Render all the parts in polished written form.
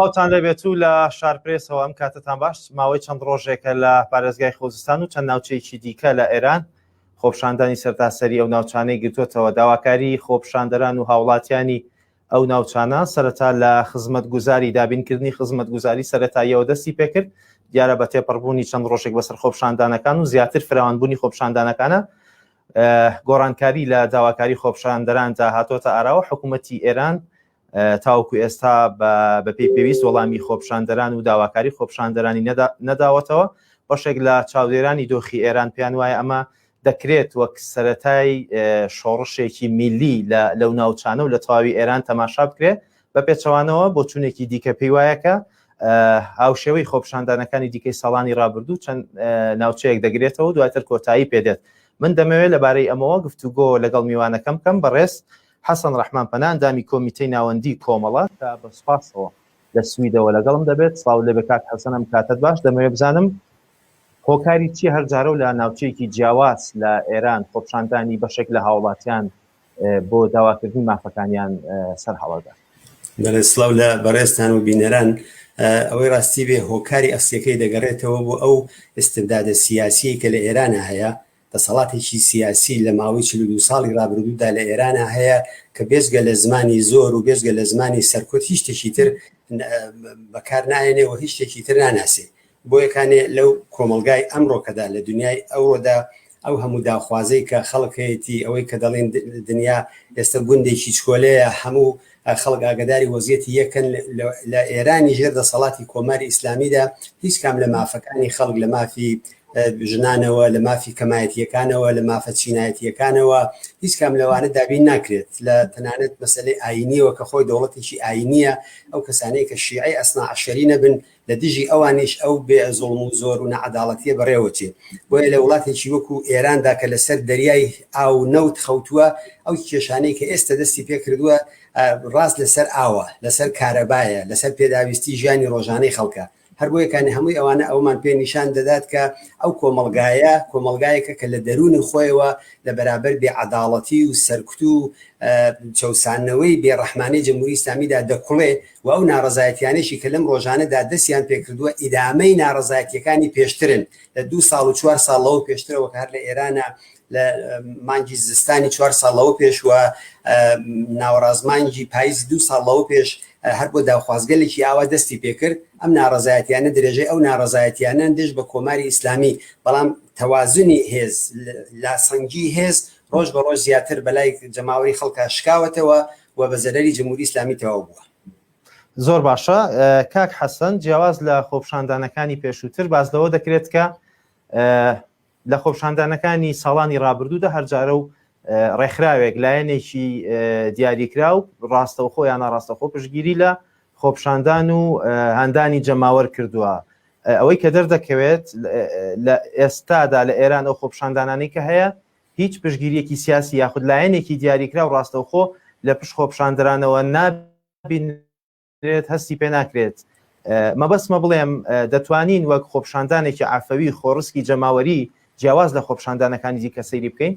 سڵاوتان لێبێت و لە شارپرێسەوە ئەم کاتتان باش ماوەی چەند ڕۆژێکە لە پارێزگای خۆزستان و چەند ناوچەیەکی دیکە لە ئێران خۆپشاندانی سەرتاسەری ئەو ناوچانەی گرتووەتەوە داواکاری خۆپشاندەران و هاوڵاتیانی ئەو ناوچانە سەرەتا لە خزمەتگوزاری دابینکردنی خزمەتگوزاری سەرەتاییەوە دەستی پێکرد، دیارە بە تێپەڕبوونی چەند ڕۆژێک بەسەر خۆپشاندانەکان و زیاتر فراوانبوونی خۆپشاندانەکانە گۆڕانکاری لە داواکاری خۆپشاندەراندا هاتۆتە ئاراوە حکوومەتی ئێران تاوەکو ئێستا بە پێی پێویست وەڵامی خۆپشاندەران و داواکاری خۆپشاندەرانی نەداوەتەوە بەشێک لە چاودێرانی دۆخی ئێران پێیان وایە ئەمە دەکرێت وەک سەرەتای شۆڕشێکی میللی لەو ناوچانە و لە تەواوی ئێران تەماشا بکرێت، بە پێچەوانەوە بۆچوونێکی دیکە پێی وایە کە هاوشێوەی خۆپیشاندانەکانی دیکەی ساڵانی ڕابردوو چەند ناوچەیەک دەگرێتەوە و دواتر کۆتایی پێدێت. من دەمەوێت لەبارەی ئەمەوە گفتوگۆ لەگەڵ میوانەکەم بکەم، بەڕێز حەسەن ڕەحمان پەنا ئەندامی کۆمیتەی ناوەندی کۆمەڵە کە بە سوپاسەوە لە سویدەوە لەگەڵم دەبێت. سڵاو لێبێ کاک حەسەن، ئەم کاتەت باش. دەمەوێت بزانم هۆکاری چیە هەر جارەو لە ناوچەیەکی جیاواز لە ئێران خۆپشاندانی بەشێک لە هاوڵاتیان بۆ داواکردنی مافەکانیان سەر هەڵەدا؟ بەڵێ سڵاو لە بەڕێزتان و بینەران ئەوەی ڕاستی بێ هۆکاری ئەسڵیەکەی دەگەڕێتەوە بۆ ئەو ئیستبدادە سیاسیەی کە لە ئێرانە هەیە دەسەڵاتێکی سیاسی لە ماوەی 42 ساڵی ڕابردوودا لە ئێرانە هەیە کە بێجگە لە زمانی زۆر و بێجگە لە زمانی سەرکوت هیچ شتێکی تر بەکار نایەنێ و هیچ شتێکی تر ناناسێ بۆیە کانێ لەو کۆمەڵگای ئەمڕۆکەدا لە دنیای ئەوڕۆدا ئەو هەموو داخوازەی کە خەڵک هەیەتی ئەوەی کە دەڵێن دنیا ئێستا گوندێکی چکۆلەیە هەموو خەڵک ئاگداری وەزیەتی یەکەن لە ئێرانی ژێر دەسەڵاتی کۆماری ئیسلامیدا هیچ کام لە مافەکانی خەڵک لە مافی ژنانەوە لە مافی کەمایەتیەکانەوە لە مافە چینایەتیەکانەوە هیچ کام لەوانە دابین ناکرێت لە تەنانەت مەسلەی ئاینیەوە کە خۆی دەوڵەتێکی ئاینیە ئەو کەسانەی کە شیعی ئەسنا عەشەری نەبن لە دژی ئەوانیش ئەو بێ زوڵم و زۆر و ناعەداڵەتییە بەڕێوەچێ. بۆیە لە وڵاتێکی وەکوو ئێراندا کە لەسەر دەریای ئاو و نەوت خەوتووە، ئەو کێشانەی کە ئێستە دەستی پێ کردووە ڕاست لەسەر ئاوە، لەسەر کارەبایە، لەسەر پێداویستی ژیانی ڕۆژانەی خەڵکە. هەر بۆیەکانی هەمووی ئەوانە ئەوەمان پێ نیشان دەدات کە ئەو کۆمەڵگایە کۆمەڵگایەکە کە لە دەروونی خۆیەوە لە بەرابەر بێ عەداڵەتی و سەرکوت و چەوساندنەوەی بێ ڕەحمانەی جمهوری ئیسلامیدا دەکوڵێ و ئەو ناڕەزایەتیانەشی کە لەم ڕۆژانەدا دەستیان پێکردووە ئیدامەی ناڕەزایەتیەکانی پێشترن لە دوو ساڵ و چوار ساڵ لەوە پێشترەوە کە هەر لە ئێرانە لە مانگی زستانی چوار ساڵ لەوە پێش و ناوەڕاست مانگی پاییزی دوو ساڵ لەوە پێش هەر بۆ داوخوازگەلێکی ئاوا دەستی پێکرد ئەم ناڕەزایەتیانە درێژەی ئەو ناڕەزایەتیانەن دژ بە کۆماری ئیسلامی بەڵام تەوازنی هێز لاسەنگی هێز ڕۆژ بە ڕۆژ زیاتر بەلای جەماوەری خەڵکا شکاوەتەوە و بە زەرەری جمهوری ئیسلامی تەواو بووە. زۆر باشە کاک حەسەن جیاواز لە خۆپشاندانەکانی پێشووتر باس لەوە دەکرێت کە لە خۆپشاندانەکانی ساڵانی ڕابردوودا هەرجارە و ڕێکخراوێک لایەنێکی دیاریکراو ڕاستەوخۆ یان ناڕاستەخۆ پشتگیری لە خۆپشاندان و هاندانی جەماوەر کردووە ئەوەی کە دەردەکەوێت لە ئێستادا لە ئێران ئەو خۆپشاندانانەی کە هەیە هیچ پشتگیریەکی سیاسی یاخود لایەنێکی دیاریکراو ڕاستەوخۆ لە پشت خۆپشاندرانەوە نابینرێت هەستی پێ ناکرێت مەبەستمە بڵێم دەتوانین وەک خۆپشاندانێکی عەفەوی خۆڕسکی جەماوەری جیاواز لە خۆپشاندانەکانی دیکە سەیری بکەین؟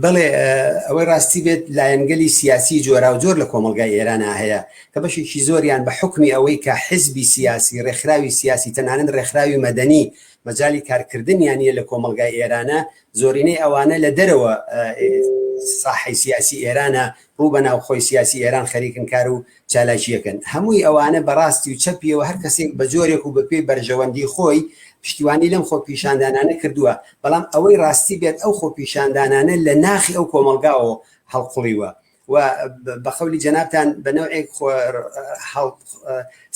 بەڵێ ئەوەی ڕاستی بێت لایەنگەلی سیاسی جۆراوجۆر لە کۆمەڵگای ئێرانە هەیە کە بەشێکی زۆریان بە حوکمی ئەوەی کە حزبی سیاسی ڕێکخراوی سیاسی تەنانەت ڕێکخراوی مەدەنی مەجالی کارکردنیان نییە لە کۆمەڵگای ئێرانە زۆرینەی ئەوانە لە دەرەوە ساحەی سیاسی ئێرانە ڕوو بە ناوخۆی سیاسی ئێران خەریکن کار و چالاکییەکەن. هەمووی ئەوانە بە ڕاستی و چەپیەوە هەر کەسێک بە جۆرێک و بە پێی بەرژەوەندی خۆی پشتیوانی لەم خۆپیشاندانانە کردووە، بەڵام ئەوەی ڕاستی بێت ئەو خۆپیشاندانانە لە ناخی ئەو کۆمەڵگاوە هەڵقوڵیوە و بە قەولی جەنابتان بە نەوعێک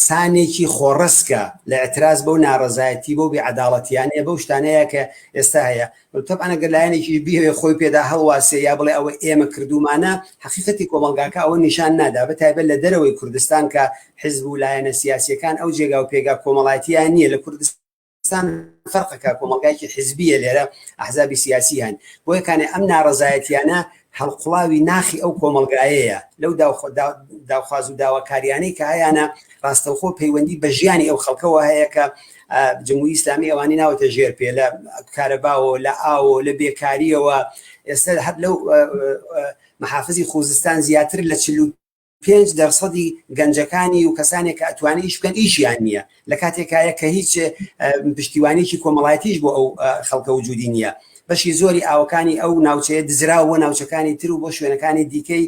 سانێکی خۆڕسکە لە ئیعتراز بەو ناڕەزایەتی بەو بێعەداڵەتیانەیە بەو شتانەیە کە ئێستا هەیە. تەبعەن ئەگەر لایەنێکیش بیهەوێ خۆی پێدا هەڵواسێ یا بڵێ ئەوە ئێمە کردوومانە، حەقیقەتی کۆمەڵگاکە ئەوە نیشان نادا، بە تایبەت لە دەرەوەی کوردستان کە حزب و لایەنە سیاسییەکان ئەو جێگا و پێگا کۆمەڵایەتییان نییە لە کوردستان. کوردستان فەرقەکە کۆمەڵگایکی حزبیە لێرە ئەحزابی سیاسی هەن بۆیە کانێ ئەم ناڕەزایەتیانە هەڵقوڵاوی ناخی ئەو کۆمەڵگایەیە لەو داوخواز و داواکاریانەی کە هەیانە ڕاستەوخۆ پەیوەندی بە ژیانی ئەو خەڵکەوە هەیە کە جمهوری ئیسلامی ئەوانی ناوەتە ژێر پێ لە کارەباوە لە ئاوە لە بێکاریەوە ئێستا هەر لەو محافزی خوزستان زیاتر لە 45 دەرسەدی گەنجەکانی و کەسانێک کە ئەتوانێت ئیش بکەن ئیشیان نییە لە کاتێکایە کە هیچ پشتیوانێکی کۆمەڵایەتیش بۆ ئەو خەڵکە وجودی نییە بەشی زۆری ئاوەکانی ئەو ناوچەیە دزراوە بۆ ناوچەکانی تر و بۆ شوێنەکانی دیکەی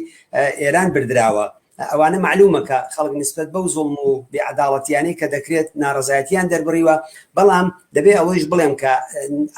ئێران بردراوە ئەوانە مەعلومە کە خەڵک نیسبەت بەو زوڵم و بێ عەداڵەتیانەی کە دەکرێت ناڕەزایەتیان دەربڕیوە، بەڵام دەبێ ئەوەیش بڵێم کە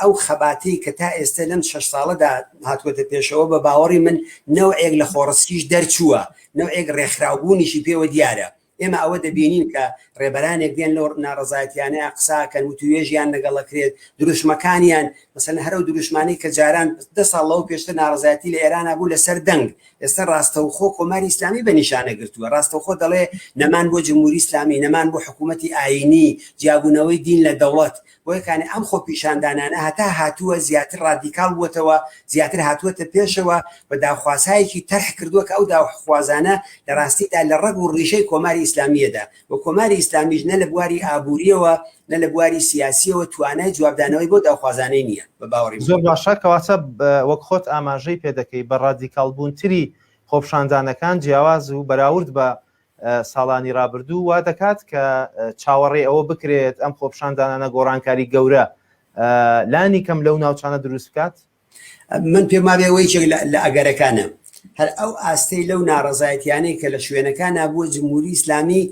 ئەو خەباتەی کە تا ئێستە لەم شەش ساڵەدا هاتووەتە پێشەوە بە باوەڕی من نەوعێک لە خۆڕسکیش دەرچووە، نەوعێک ڕێکخراوبوونیشی پێوە دیارە. ئێمە ئەوە دەبینین کە ڕێبەرانێک دێن لەو ناڕەزایەتیانەیا قسە ئەکەن، وتووێژیان لەگەڵ ئەکرێت، دروشمەکانیان مەسەلەن هەر ئەو دروشمانەی کە جاران دە ساڵ لەوە پێشتر ناڕەزایەتی لە ئێرانا بوو لەسەر دەنگ، ئێستا ڕاستەوخۆ کۆماری ئیسلامی بە نیشانە گرتووە، ڕاستەوخۆ دەڵێ نەمان بۆ جمهوری ئیسلامی، نەمان بۆ حکوومەتی ئایینی، جیابوونەوەی دین لە دەوڵەت. بۆیە کانێ ئەم خۆپیشاندانانە هەتا هاتووە زیاتر ڕادیکاڵ بووەتەوە، زیاتر هاتووەتە پێشەوە و داوخوازهایەکی تەرح کردووە کە ئەو داوخوازانە لە ڕاستیدا لە ڕەگ و ڕیشەی کۆماری ئیسلامییەدا و کۆماری ئیسلامیش نە لە بواری ئابوورییەوە نە لە بواری سیاسییەوە توانای جوابدانەوەی بەو داوخوازانەی نییە بە باوەڕی من. زۆر باشە، کەواتە وەک خۆت ئاماژەی پێ دەکەی بە ڕادیکاڵبوونتری خۆپشاندانەکان جیاواز و بەراورد بە ساڵانی ڕابردوو وا دەکات کە چاوەڕێی ئەوە بکرێت ئەم خۆپشاندانانە گۆڕانکاری گەورە لانی کەم لەو ناوچانە دروست بکات؟ من پێم وابێ ئەوە یەکێک لە ئەگەرەکانە. هەر ئەو ئاستەی لەو ناڕەزایەتیانەی کە لە شوێنەکانا بووە جمهوری ئیسلامی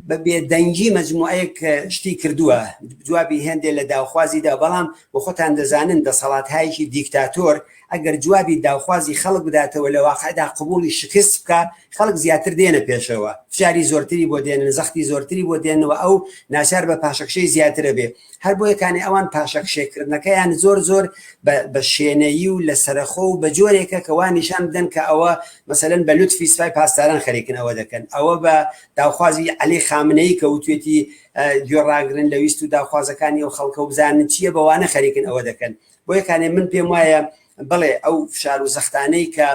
بە بێدەنگی مەجموعەیەک شتی کردووە جوابی هێندێ لە داوخوازی دا بەڵام بۆ خۆتان دەزانن دەسەڵاتهایەکی دیکتاتۆر ئەگەر جوابی داوخوازی خەڵک بداتەوە لە واقعدا قبوڵی شکست بکا خەڵک زیاتر دێنە پێشەوە فشاری زۆرتری بۆ دێنن زەختی زۆرتری بۆ دێنەوە ئەو ناچار بە پاشەکشەی زیاترە بێ هەر بۆیە کانێ ئەوان پاشەکشێکردنەکەیان زۆر زۆر بە شێنەیی و لە سەرەخۆ و بە جۆرێکە کە وا نیشان بدەن کە ئەوە مەسەلەن بە لوتفی سپای پاسداران خەریکن ئەوە دەکەن ئەوە بە داوخوازی عەلی خامنەیی کە وتوێتی گوێ ڕاگرن لە ویست و داخوازەکانی ئەو خەڵکە و بزانن چییە بەوانە خەریکن ئەوە دەکەن بۆیە کانێ من پێم وایە بەڵێ ئەو فشار و زەختانەی کە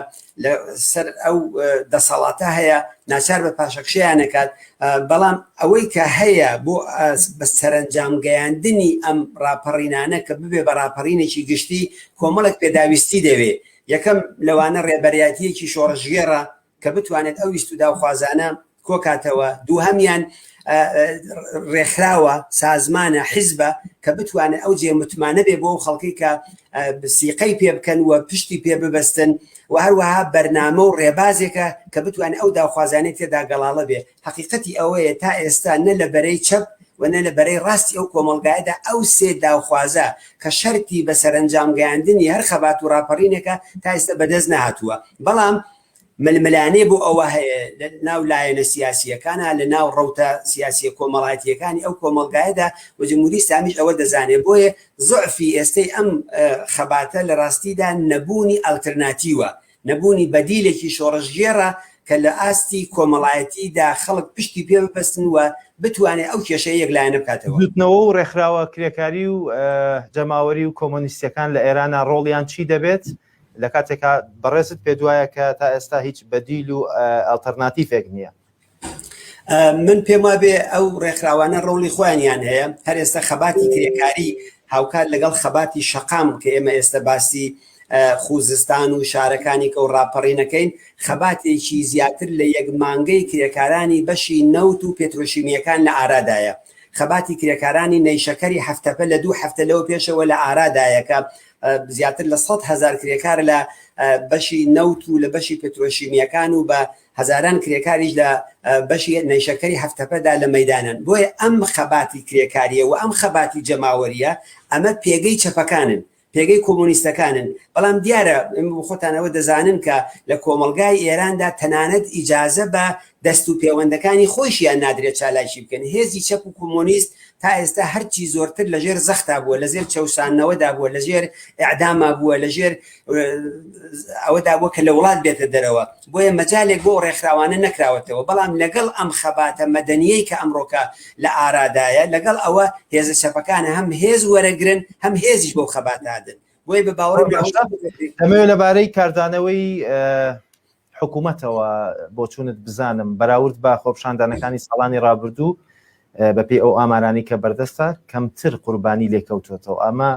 لە سەر ئەو دەسەڵاتە هەیە ناچار بە پاشەکشەیان نەکات بەڵام ئەوەی کە هەیە بۆ بە سەرەنجام گەیاندنی ئەم ڕاپەڕینانە کە ببێ بە ڕاپەڕینێکی گشتی کۆمەڵێک پێداویستی دەوێ یەکەم لەوانە ڕێبەریاتیەکی شۆڕشگێڕە کە بتوانێت ئەو ویست و داوخوازانە کۆکاتەوە، دووهەمیان ڕێکخراوە، سازمانە، حیزبە کە بتوانێت ئەو جێ متمانە بێ بۆ ئەو خەڵکەی کە سیقەی پێ بکەن و پشتی پێ ببەستن و هەروەها بەرنامە و ڕێبازێکە کە بتوانێت ئەو داوخوازانەی تێدا گەڵاڵە بێ. حەقیقەتی ئەوەیە تا ئێستا نە لە بەرەی چەپ و نە لە بەرەی ڕاستی ئەو کۆمەڵگایەدا ئەو سێ داوخوازە کە شەرتی بە سەرەنجام گەیاندنی هەر خەبات و ڕاپەڕینێکە تا ئێستا بەدەست نەهاتووە. بەڵام ململانێ بۆ ئەوە هەیە لە ناو لایەنە سیاسییەکانا، لە ناو ڕەوتە سیاسییە کۆمەڵایەتییەکانی ئەو کۆمەڵگایەدا و جمهوری ئیسلامیش ئەوە دەزانێ. بۆیە زوعفی ئێستەی ئەم خەباتە لە ڕاستیدا نەبوونی ئالترناتیوە، نەبوونی بەدیلێکی شۆڕشگێڕە کە لە ئاستی کۆمەڵایەتیدا خەڵک پشتی پێ ببەستن و بتوانێ ئەو کێشەیە یەکلایەنە بکاتەوە. بزووتنەوە و ڕێکخراوە کرێکاری و جەماوەری و کۆمۆنیستییەکان لە ئێرانا ڕۆڵیان چی دەبێت؟ لە کاتێکا بەڕێزت پێدوایە کە تا ئێستا هیچ بەدیل و ئەڵتەرناتیفێک نییە. من پێم وابێ ئەو ڕێکخراوانە ڕۆڵی خۆیانیان هەیە هەر ئێستا خەباتی کرێکاری هاوکات لەگەڵ خەباتی شەقام کە ئێمە ئێستا باسی خوزستان و شارەکانی کە و ڕاپەڕینەکەین خەباتێکی زیاتر لە یەک مانگەی کرێکارانی بەشی نەوت و پێترۆشیمیەکان لە ئارادایە خەباتی کرێکارانی نەیشەکەری هەفتەپە لە دوو هەفتە لەوە پێشەوە لە ئارادایە کە زیاتر لە 100 هەزار کرێکار لە بەشی نەوت و لە بەشی پترۆشیمیەکان و بە هەزاران کرێکاریش لە بەشی نەیشەکەری هەفتەپەدا لە مەدانن بۆیە ئەم خەباتی کرێکاریە و ئەم خەباتی جەماوەریە ئەمە پێگەی چەپەکانن پێگەی کۆمۆنیستەکانن بەڵام دیارە خۆتانەوە دەزانن کە لە کۆمەڵگای ئێراندا تەنانەت ئیجازە بە دەست و پێوەندەکانی خۆیشیان نادرێت چالاکی بکەن. هێزی چەپ و کۆمۆنیست تا ئێستا هەرچی زۆرتر لە ژێر زەختا بووە، لە ژێر چەوساندنەوەدا بووە، لە ژێر ئیعداما بووە، لە ژێر ئەوەدا بووە کە لە وڵات بێتە دەرەوە. بۆیە مەجالێک بۆ ئەو ڕێکخراوانە نەکراوەتەوە. بەڵام لەگەڵ ئەم خەباتە مەدەنییەی کە ئەمڕۆکە لە ئارادایە، لەگەڵ ئەوە هێزە چەپەکان هەم هێز وەرەگرن، هەم هێزیش بەو خەباتە ئەدەن. بۆیە بە باوەڕی من ئەوە دەمەوێت لەبارەی کاردانەوەی حکوومەتەوە بۆچوونت بزانم بەراورد بە خۆپشاندانەکانی ساڵانی ڕابردوو بەپێی ئەو ئامارانی کە بەردەستە کەمتر قوربانی لێکەوتوێتەوە ئەمە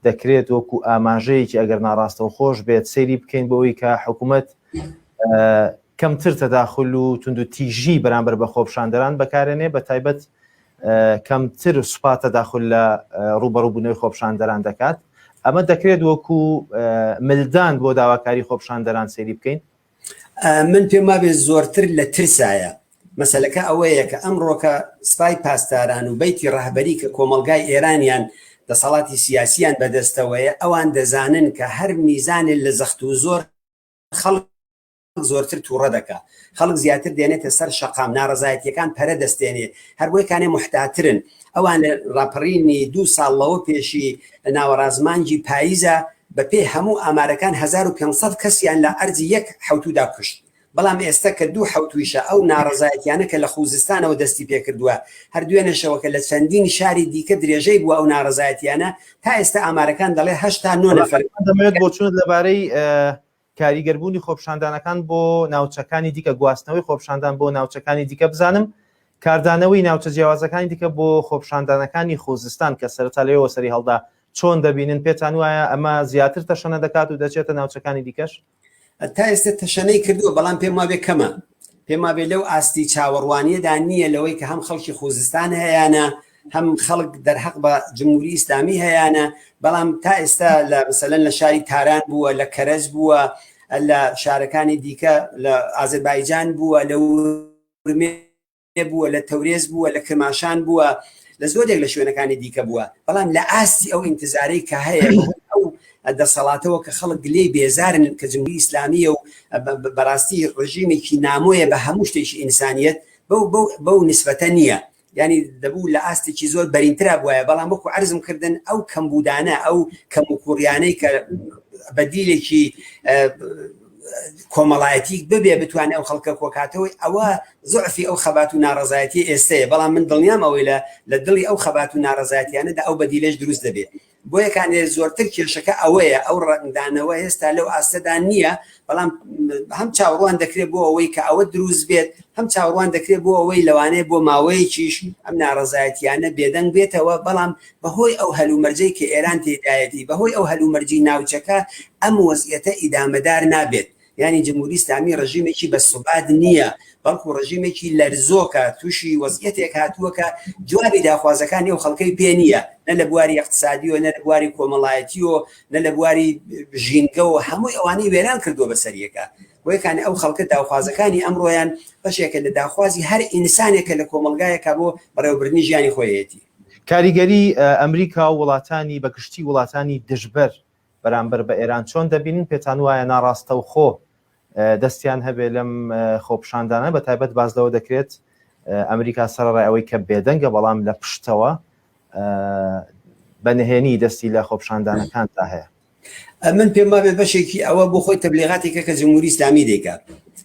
دەکرێت وەکو ئاماژەیەکی ئەگەر ناڕاستەوە خۆش بێت سەیری بکەین بۆ ئەوەی کە حکوومەت کەمتر تەداخل و تونند و تیژی بەرامبەر بە خۆپشاندەران بەکارێنێ بە تایبەت کەمتر سوپا تەداخل لە ڕوبەڕوبوونەوەی خۆپشاندەران دەکات ئەمە دەکرێت وەکو ملدان بۆ داواکاری خۆپشاندەران سەیری بکەین؟ من پێم وابێ زۆرتر لە ترسایە مەسەلەکە ئەوەیە کە ئەمڕۆکە سپای پاسداران و بەیتی ڕەهبەری کە کۆمەڵگای ئێرانیان دەسەڵاتی سیاسیان بەدەستەوەیە ئەوان دەزانن کە هەر میزانێ لە زەخت و زۆر خەڵک زۆرتر تووڕە دەکا، خەڵک زیاتر دێنێتە سەر شەقام، ناڕەزایەتییەکان پەرە دەستێنێ، هەر بۆیە کانێ موحتاترن. ئەوان لە ڕاپەڕینی دوو ساڵ لەوە پێشی لە ناوەڕاست مانگی پاییزا بە پێی هەموو ئامارەکان 1500 کەسیان لە عەرزی یەک حەوتوودا کوشت. بەڵام ئێستە کە دوو حەوتوویشە ئەو ناڕەزایەتیانە کە لە خووزستانەوە دەستی پێ کردووە، هەر دوێنێشەوە کە لە چەندین شاری دیکە درێژەی بووە ئەو ناڕەزایەتیانە، تا ئێستە ئامارەکان دەڵێ 89 نەفەر. دەمەوێت بۆچوونت لەبارەی کاریگەربوونی خۆپیشاندانەکان بۆ ناوچەکانی دیکە، گواستنەوەی خۆپیشاندان بۆ ناوچەکانی دیکە بزانم، کاردانەوەی ناوچە جیاوازەکانی دیکە بۆ خۆپیشاندانەکانی خوزستان کە سەرەتا لەوێوە سەری هەڵدا چۆن دەبینن؟ پێتان وایە ئەمە زیاتر تەشەنە دەکات و دەچێتە ناوچەکانی دیکەش؟ تا ئێستا تەشەنەی کردووە، بەڵام پێم وابێ کەمە. پێم وابێ لەو ئاستی چاوەڕوانییەدا نییە لەوەی کە هەم خەڵکی خوزستان هەیانە، هەم خەڵک دەرهەق بە جمهوری ئیسلامی هەیانە، بەڵام تا ئێستا لە مەسەلەن لە شاری تاران بووە، لە کەرەج بووە، لە شارەکانی دیکە لە ئازەربایجان بووە، لە ورمێ بووە، لە تەورێز بووە، لە کرماشان بووە، لە زۆرێک لە شوێنەکانی دیکە بووە، بەڵام لە ئاستی ئەو ئینتزارەی کە هەیە بەهۆی ئەو دەسەڵاتەوە کە خەڵک لێی بێزارن کە جمهوری ئیسلامییە و بەڕاستی ڕژیمێکی نامۆیە بە هەموو شتێکی ئینسانیەت بەو بەو بەو نیسبەتە نییە. یانی دەبوو لە ئاستێکی زۆر بەرینترا بوایە، بەڵام وەکو عەرزم کردن ئەو کەمبوودانە، ئەو کەموکوڕیانەی کە بەدیلێکی کۆمەڵایەتی ببێ بتوانێت ئەو خەڵکە کۆکاتەوەی ئەوە زعفی ئەو خەبات و ناڕەزایەتی ئێستەیە، بەڵام من دڵنیام ئەوەی لە لە دڵی ئەو خەبات و ناڕەزایەتیانەدا ئەو بەدیلەش دروست دەبێت. بۆیە کانێ زۆرتر کێشەکە ئەوەیە ئەو ڕەنگدانەوە هێستا لەو ئاستەدا نییە، بەڵام هەم چاوەڕوان دەکرێت بۆ ئەوەی کە ئەوە دروست بێت، هەم چاوەڕوان دەکرێت بۆ ئەوەی لەوانەیە بۆ ماوەیەکیش ئەم ناڕەزایەتیانە بێدەنگ بێتەوە، بەڵام بەهۆی ئەو هەلومەرجەی کە ئێران تێیدایەتی، بەهۆی ئەو هەلومەرجی ناوچەکە ئەم وەزعیەتە ئیدامەدار نابێت. یانی جمهوری ئیسلامی ڕژیمێکی بە سوبات نییە، بەڵکو ڕژیمێکی لەرزۆکە، تووشی وەزعیەتێک هاتووە کە جوابی داخوازەکانی ئەو خەڵکەی پێ نییە، نە لە بواری ئیقتسادیەوە، نە لە بواری کۆمەڵایەتیەوە، نە لە بواری ژینگەوە، هەمووی ئەوانەی وێران کردووە بەسەریەکە. بۆیەکانی ئەو خەڵکە داوخوازەکانی ئەمڕۆیان بەشێکە لە داخوازی هەر ئینسانێک کە لە کۆمەڵگایەکە بۆ بەڕێوەبردنی ژیانی خۆیەتی. کاریگەری ئەمریکا و وڵاتانی بە گشتی وڵاتانی دژبەر بەرامبەر بە ئێران چۆن دەبینن؟ پێتان وایە ناڕاستەوخۆ دەستیان هەبێ لەم خۆپیشاندانە؟ بە تایبەت باس لەوە دەکرێت ئەمریکا سەرەڕای ئەوەی کە بێدەنگە بەڵام لە پشتەوە بە نهێنی دەستی لە خۆپیشاندانەکاندا هەیە. من پێم وابێ بەشێکی ئەوە بۆ خۆی تەبلیغاتێکە کە جمهوری ئیسلامی دەیکات.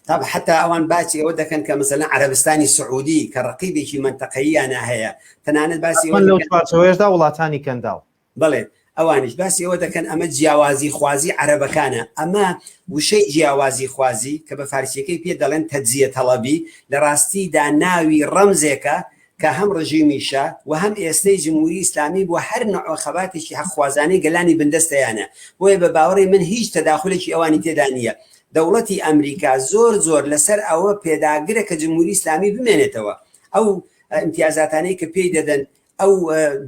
تا حتا ئەوان باسی ئەوە دەکەن کە مەسەلەن عەرەبستانی سعودی کە ڕقیبێکی مەنتەقەییانە هەیە، تەنانەت باسی ئەوە لەو چوارچێوەیەشدا وڵاتانی کەنداو. بەڵێ ئەوانیش باسی ئەوە دەکەن ئەمە جیاوازی خوازی عەرەبەکانە، ئەمە وشەی جیاوازی خوازی کە بە فارسیەکەی پێ دەڵێن تەجزیە تەڵەبی لە ڕاستیدا ناوی ڕەمزێکە کە هەم ڕژیمی شا و هەم ئێستەی جمهوری ئیسلامی بۆ هەر نەوعە خەباتێکی حەقخوازانەی گەلانی بندەست هەیانە، بۆیە بە باوەڕی من هیچ تەداخولێکی ئەوانی تێدا نییە. دەوڵەتی ئەمریکا زۆر زۆر لە سەر ئەوە پێداگرە کە جمهوری ئیسلامی بمێنێتەوە. ئەو ئیمتیازاتانەی کە پێی دەدەن، ئەو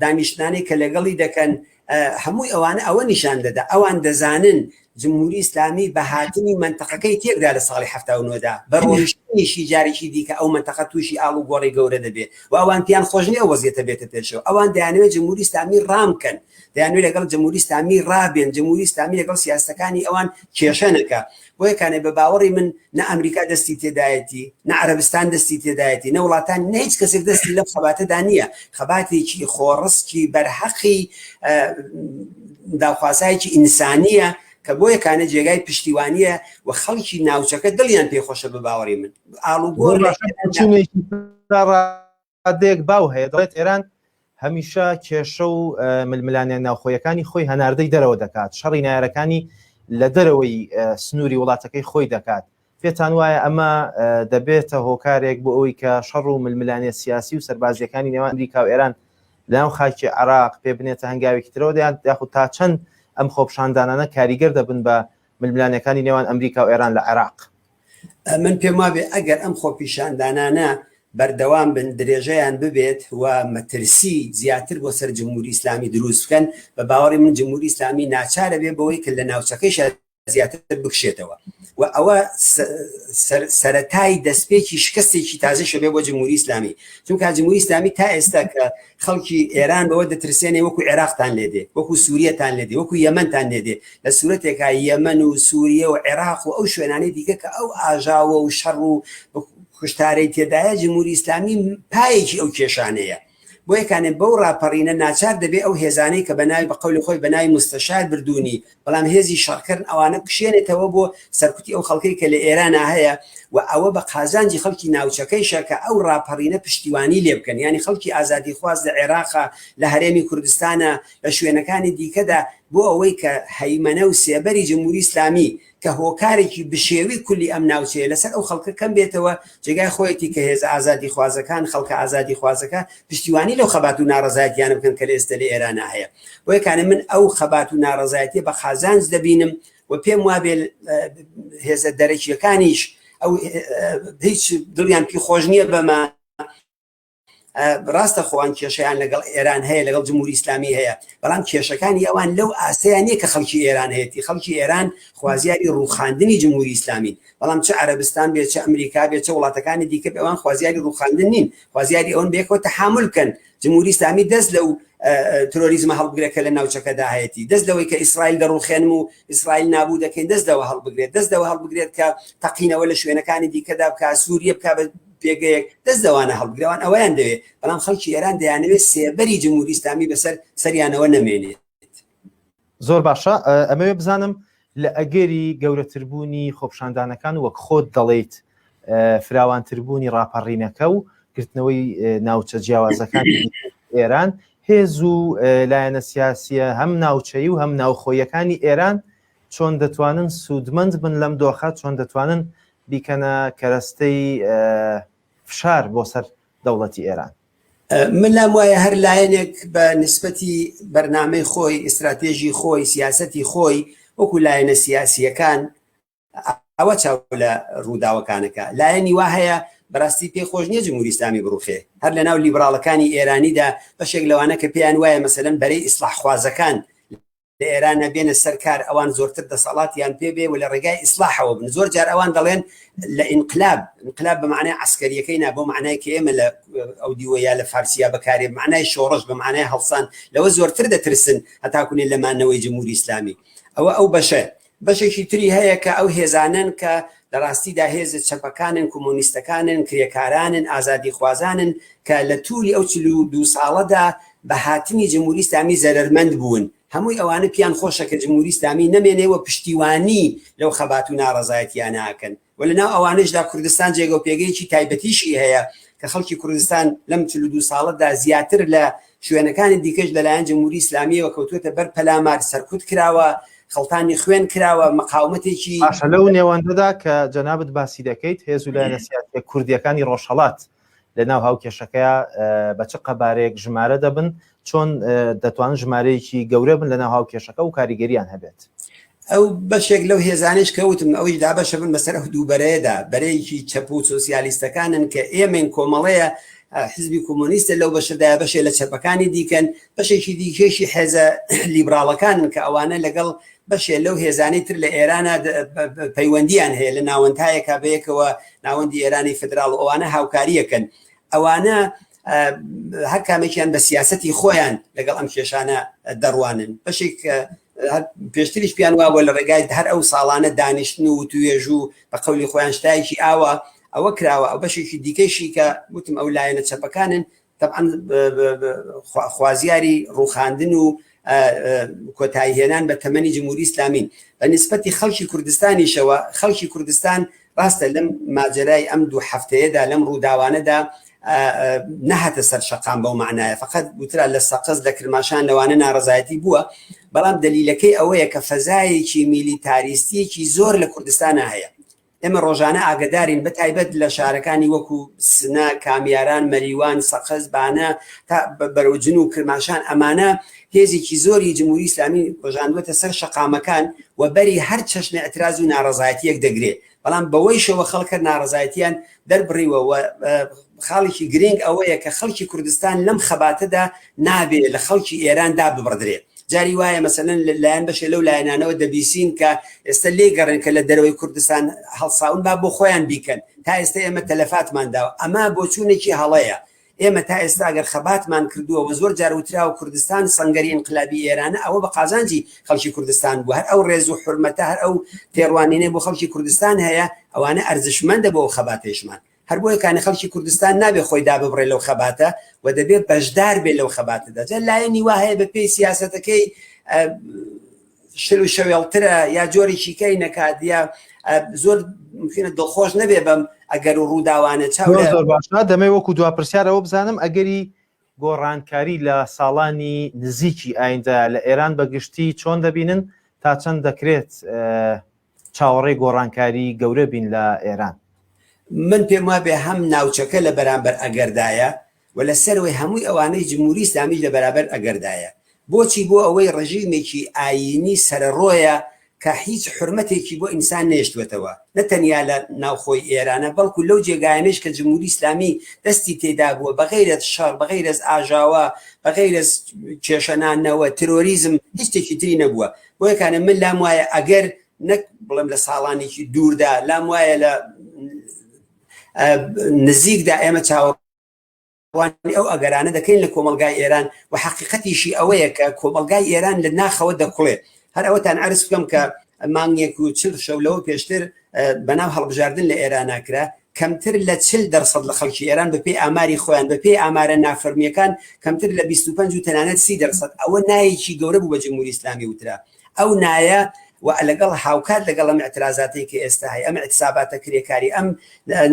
دانیشتنانەی کە لەگەڵی دەکەن، هەمووی ئەوانە ئەوە نیشان دەدا ئەوان دەزانن جمهوری ئیسلامی بە هاتنی مەنتەقەکەی تێکدا لە ساڵی 79 دا بە ڕۆیشتنی. ڕووخینیشی جارێکی دیکە ئەو مەنتەقە تووشی ئاڵوگۆڕی گەورە دەبێ و ئەوان پێیان خۆش نییە ئەو وەزیەتە بێتە پێشەوە. ئەوان دەیانەوێت جمهوری ئیسلامی ڕام بکەن، دەیانەوێت لەگەڵ جمهوری ئیسلامی ڕابێن، جمهوری ئیسلامی لەگەڵ سیاسەتەکانی ئەوان کێشە نەکا. بۆیە کانێ بە باوەڕی من نە ئەمریکا دەستی تێدایەتی، نە عەرەبستان دەستی تێدایەتی، نە وڵاتان، نە هیچ کەسێک دەستی لەم خەباتەدا نییە. خەباتێکی خۆڕسکی بەرهەقی داوخوازایەکی ئینسانییە کە بۆیە کانێ جێگای پشتیوانییە و خەڵکی ناوچەکە دڵیان پێ خۆشە بە باوەڕی من. ئاڵوگۆڕ لە ڕادەیەک باو هەیە دەڵێت ئێران هەمیشە کێشە و ململانێ ناوخۆیەکانی خۆی هەناردەی دەرەوە دەکات شەڕی نایارەکانی لە دەرەوەی سنووری وڵاتەکەی خۆی دەکات پێتان وایە ئەمە دەبێتە هۆکارێک بۆ ئەوەی کە شەڕ و ململانێ سیاسی و سەربازیەکانی نێوان ئەمریکا و ئێران لەناو خاکی عراق پێ بنێتە هەنگاوێکی ترەوە دەیان یاخود تا چەند ئەم خۆپشاندانانە کاریگەر دەبن بە ململانێکانی نێوان ئەمریکا و ئێران لە عێراق؟ من پێم وابێ ئەگەر ئەم خۆپیشاندانانە بەردەوام بن، درێژەیان ببێت و مەترسی زیاتر بۆ سەر جمهوری ئیسلامی دروست بکەن، بە باوەڕی من جمهوری ئیسلامی ناچارە بێ بەوەی کە لە ناوچەکەیشا زیاتر بکشێتەوە و ئەوە سەرەتای دەستپێکی شکستێکی تازەشە بێ بۆ جمهوری ئیسلامی، چونکە جمهوری ئیسلامی تا ئێستا کە خەڵکی ئێران بەوە دەترسێنێ وەکو عێراقتان لێدێ، وەکو سوریەتان لێدێ، وەکو یەمەنتان لێدێ، لە سورەتێکا یەمەن و سوریە و عێراق و ئەو شوێنانەی دیکە کە ئەو ئاژاوە و شەڕ و کوشتارەی تێدایە جمهوری ئیسلامی پایەکی ئەو کێشانەیە. بۆیە کانێ بەو ڕاپەڕینە ناچار دەبێ ئەو هێزانەی کە بەناوی بە قەولی خۆی بەناوی موستەشار بردوونی بەڵام هێزی شەڕکەرن ئەوانە بکشێنێتەوە بۆ سەرکوتی ئەو خەڵکەی کە لە ئێرانا هەیە و ئەوە بە قازانجی خەڵکی ناوچەکەیشە کە ئەو ڕاپەڕینە پشتیوانی لێ بکەن یانی خەڵکی ئازادیخواز لە عێراقا لە هەرێمی کوردستانا لە شوێنەکانی دیکەدا بۆ ئەوەی کە هەیمەنە و سێبەری جمهوری ئیسلامی کە هۆکارێکی بشێوی کولی ئەم ناوچەیە لەسەر ئەو خەڵکە کەم بێتەوە، جێگای خۆیەتی کە هێزە ئازادیخوازەکان، خەڵکە ئازادیخوازەکە پشتیوانی لەو خەبات و ناڕەزایەتیانە بکەن کە لە ئێستە لە ئێرانا هەیە. بۆیە کانێ من ئەو خەبات و ناڕەزایەتیە بە قازانج دەبینم و پێم وابێ هێزە دەرەکیەکانیش ئەو هیچ دڵیان پی خۆش نییە بەمە، ڕاستە خۆوان کێشەیان لەگەڵ ئێران هەیە لەگەڵ جمهوری ئیسلامی هەیە بەڵام کێشەکانی ئەوان لەو ئاستەیان نییە کە خەڵکی ئێران هەیەتی خەڵکی ئێران خوازیاری ڕووخاندنی جمهوری ئیسلامین بەڵام چ عەرەبستان بێ چ ئەمریکا بێ چ وڵاتەکانی دیکە بێ ئەوان خوازیاری ڕووخاندن نین خوازیاری ئەوەن بەیەکەوە تەحامول بکەن جمهوری ئیسلامی دەست لەو ترۆریزمە هەڵبگرێت کە لە ناوچەکەدا هەیەتی دەست لەوەی کە ئیسرائیل دەڕوخێنم و ئیسرائیل نابوو دەکەین دەست لەوە هەڵبگرێت دەست لەوە هەڵبگرێت کە تەقینەوە لە شوێنەکانی دیکەدا بکە سووریە بکە بە پێگەیەک دەست لەوانە هەڵبگرێ ئەوان ئەوەیان دەوێ بەڵام خەڵکی ئێران دەیانەوێت سێبەری جمهوری ئیسلامی بەسەر سەریانەوە نەمێنێت. زۆر باشە ئەمەوێ بزانم لە ئەگەری گەورەتربوونی خۆپشاندانەکان وەک خۆت دەڵێیت فراوانتربوونی ڕاپەڕینەکە و گرتنەوەی ناوچە جیاوازەکانی ئێران هێز و لایەنە سیاسیە هەم ناوچەیی و هەم ناوخۆیەکانی ئێران چۆن دەتوانن سوودمەند بن لەم دۆخە چۆن دەتوانن بیکەنە کەرەستەی فشار بۆ سەر دەوڵەتی ئێران؟ من لام وایە هەر لایەنێک بە نسبەتی بەرنامەی خۆی، ئیستراتێژی خۆی، سیاسەتی خۆی وەکو لایەنە سیاسییەکان ئەوە چاو لە ڕووداوەکانەکە. لایەنی وا هەیە بەڕاستی پێی خۆش نییە جمهوری ئیسلامی بڕوخێ. هەر لەناو لیبراڵەکانی ئێرانیدا بەشێک لەوانە کە پێیان وایە مەسەلەن بەرەی ئیسڵاحخوازەکان لە ئێرانە بێنە سەر کار ئەوان زۆرتر دەسەڵاتیان پێ بێ و لە ڕێگای ئیسلاحەوە بن زۆر جار ئەوان دەڵێن لە ئینقلاب ئینقلاب بە معنای عسکەریەکەی نا بۆ معنای کە ئێمە لە ئەو دیوە یا لە فارسیا بەکارێ معنای شۆڕش بە معنای هەڵسان لەوە زۆرتر دەترسن هەتاکوونێ لە مانەوەی جمهوری ئیسلامی ئەوە ئەو بەشە بەشێکی تری هەیە کە ئەو هێزانەن کە لە ڕاستیدا هێزە چەپەکانن، کۆمۆنیستەکانن، کرێکارانن، ئازادیخوازانن کە لە توولی ئەو 42 ساڵەدا بە هاتنی جمهوری ئیسلامی زەرەرمەند بوون. هەمووی ئەوانە پیان خۆشە کە جمهوری ئیسلامی نەمێنێ و پشتیوانی لەو خەبات و ناڕەزایەتیانە ئەکەن و لە ناو ئەوانەشدا کوردستان جێگە و پێگەیەکی تایبەتیشی هەیە کە خەڵکی کوردستان لەم 42 ساڵەدا زیاتر لە شوێنەکانی دیکەش لەلایەن جمهوری ئیسلامیەوە کەوتووەتە بەر پەلامار، سەرکوت کراوە، خەڵتانی خوێن کراوە، مقاومەتێکی. باشە لەو نێوەندەدا کە جەنابت باسی دەکەیت هێز و لایەنە سیاسیە کوردیەکانی ڕۆژهەڵات لە ناو هاوکێشەکەیا بە چ قەبارەیەک ژمارە دەبن، چۆن دەتوانن ژمارەیەکی گەورە بن لە ناو هاوکێشەکە و کاریگەریان هەبێت؟ ئەو بەشێک لەو هێزانەیش کە وتم ئەویش دابەشە بن بەسەر ئەو دوو بەرەیەدا، بەرەیەکی چەپ و سۆسیالیستەکانن کە ئێمەین کۆمەڵەیە. حزبی کۆمۆنیستە لەو بەشەدایە، بەشێ لە چەپەکانی دیکەن، بەشێکی دیکەیشی حێزە لیبراڵەکانن کە ئەوانە لەگەڵ بەشێ لەو هێزانەی تر لە ئێرانە پەیوەندیان هەیە لە ناوەندهایەکا بەیەکەوە ناوەندی ئێرانی فدراڵ و ئەوانە هاوکاریەکەن ئەوانە هەر کامێکیان بە سیاسەتی خۆیان لەگەڵ ئەم کێشانە دەڕوانن بەشێک پێشتریش پیان وابووە لە ڕێگای هەر ئەو ساڵانە دانیشتن و وتوێژ و بە قەولی خۆیان شتایەکی ئاوا ئەوە کراوە ئەو بەشێکی دیکەیشی کە وتم ئەو لایەنە چەپەکانن طبعا خوازیاری ڕوخاندن و کۆتایی هێنان بە تەمەنی جمهوری ئیسلامین بە نسبەتی خەڵکی کوردستانیشەوە خەڵکی کوردستان ڕاستە لەم ماجەرای ئەم دوو هەفتەیەدا لەم ڕووداوانەدا نەهاتە سەر شەقام بەو معنایە فقط وترا لە سەقز لە کرماشان لەوانە ناڕزایەتی بووە بەڵام دلیلەکەی ئەوەیە کە فەزایەکی میلیتاریستیەکی زۆر لە کوردستانە هەیە ئێمە ڕۆژانە ئاگەدارین بە تایبەت لە شارەکانی وەکو سنە، کامیاران، مەریوان، سەقز، بانە تا بەرەو جن و کرماشان ئەمانە هێزێکی زۆری جمهوری ئیسلامی ڕژاندووەتە سەر شەقامەکان و بەری هەر چەشنە ئیعتراز و ناڕەزایەتییەک دەگرێ بەڵام بەوەیشەوە خەڵک هەر ناڕەزایەتییان دەربڕیوە و خاڵێکی گرینگ ئەوەیە کە خەڵکی کوردستان لەم خەباتەدا نابێ لە خەڵکی ئێران داببڕدرێ. جاری وایە مەسەلەن لە لایەن بەشێ لەو لایەنانەوە دەبیسین کە ئێستا لێ گەڕێن کە لە دەرەوەی کوردستان هەڵساون با بۆ خۆیان بیکەن تا ئێستا ئێمە تەلەفاتمان داوە ئەمە بۆچوونێکی هەڵەیە ئێمە تا ئێستا ئەگەر خەباتمان کردووە و زۆر جار وتراوە کوردستان سەنگەری ئینقلابی ئێرانە ئەوە بە قازانجی خەڵکی کوردستان بوو هەر ئەو ڕێز و حورمەتە هەر ئەو تێڕوانینەی بۆ خەڵکی کوردستان هەیە ئەوانە ئەرزشمەندە بۆ ئەو خەباتەیشمان هەر بۆیە کانە خەڵکی کوردستان نابێ خۆی داببڕێ لەو خەباتە و دەبێ بەشدار بێ لەو خەباتەدا جا لایەنی وا هەیە بە پێی سیاسەتەکەی شل و شەوێڵترە یا جۆرێکی کەی نەکات یا زۆر ممکنە دڵخۆش نەبێ بەم ئەگەر و ڕووداوانە چاو زۆر باشە دەمەوێ وەکو دوا پرسیارەوە بزانم ئەگەری گۆڕانکاری لە ساڵانی نزیکی ئایندە لە ئێران بە گشتی چۆن دەبینن تا چەند دەکرێت چاوەڕێی گۆڕانکاری گەورە بین لە ئێران؟ من پێم وابێ هەم ناوچەکە لە بەرامبەر ئەگەردایە و لە سەرەوەی هەمووی ئەوانەی جمهوری ئیسلامیش لە بەرابەر ئەگەردایە. بۆچی؟ بۆ ئەوەی ڕژیمێکی ئایینی سەرەڕۆیە کە هیچ حورمەتێکی بۆ ئینسان نەیشتووەتەوە، نە تەنیا لە ناوخۆی ئێرانە بەڵکوو لەو جێگایانەیش کە جمهوری ئیسلامی دەستی تێدا بووە بە غەیرەز شەڕ، بە غەیرەز ئاژاوە، بە غەیرەز کێشەنانەوە، ترۆریزم هیچ شتێکی تری نەبووە. بۆیە کانە من لام وایە ئەگەر نەک بڵێم لە ساڵانێکی دووردا لام وایە لە نزیکدا ئێمە چاوەڕوانی ئەو ئەگەرانە دەکەین لە کۆمەلگای ئێران و حەقیقەتیشی ئەوەیە کە کۆمەلگای ئێران لە ناخەوە دەکوڵێ هەر ئەوەتان عرض بکەم کە مانگێک و چل شەو لەوە پێشتر بەناو هەڵبژاردن لە ئێران کرا کەمتر لە 40 دەرسەد لە خەڵکی ئێران بەپێی ئاماری خۆیان بەپێی ئامارە نافەرمیەکان کەمتر لە 25 و تەنانەت 30 دەرسەد ئەوە نایەکی گەورە بوو بە جمهوری ئیسلامی وترا ئەو نایە و لەگەڵ هاوکات لەگەڵ ئەم ئیعترازاتەی کە ئێستا هەیە ئەم ئیعتساباتە کرێکاری ئەم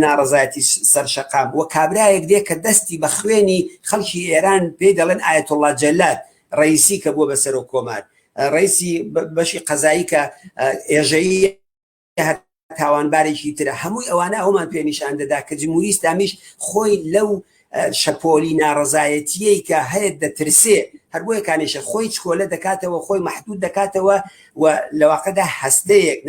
ناڕەزایەتی سەر شەقام و کابرایەک دێ کە دەستی بە خوێنی خەڵکی ئێران پێی دەڵێن ئایەتوڵڵا جەلاد ڕەئیسی کە بووە بە سەرۆک کۆمار ڕەئیسی بەشی قەزایی کە ئێژەیی هەر تاوانبارێکی ترە هەمووی ئەوانە ئەومان پێ نیشان دەدا کە جمهوری ئیسلامیش خۆی لەو شەپۆلی ناڕەزایەتیەی کە هەیە دەترسێ هەر بۆیە کانیشە خۆی چکۆلە دەکاتەوە خۆی محدود دەکاتەوە و لەواقعدا هەستەیەک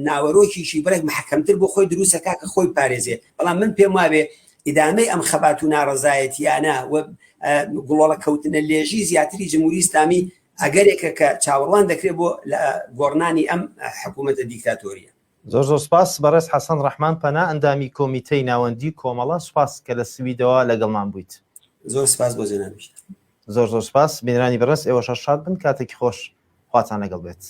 ناوەرۆکیشی بڕێک محکەمتر بۆ خۆی دروستەکە کە خۆی پارێزێ بەڵام من پێم وابێ ئیدامەی ئەم خەبات و ناڕەزایەتیانە و گوڵۆڵە کەوتنە لێژی زیاتری جمهوری ئیسلامی ئەگەرێکە کە چاوەڕوان دەکرێت بۆ گۆڕنانی ئەم حکوومەتە دیکتاتۆریە. زۆر زۆر سپاس بەڕێز حەسەن ڕەحمان پەنا ئەندامی کۆمیتەی ناوەندی کۆمەڵە سپاس کە لە سویدەوە لەگەڵمان بوویت. زۆر سپاس بۆ جەنابیشتان. زۆر زۆر سپاس بینەرانی بەڕێز ئێوەش هەر شاد بن کاتێکی خۆش خواتان لەگەڵ بێت.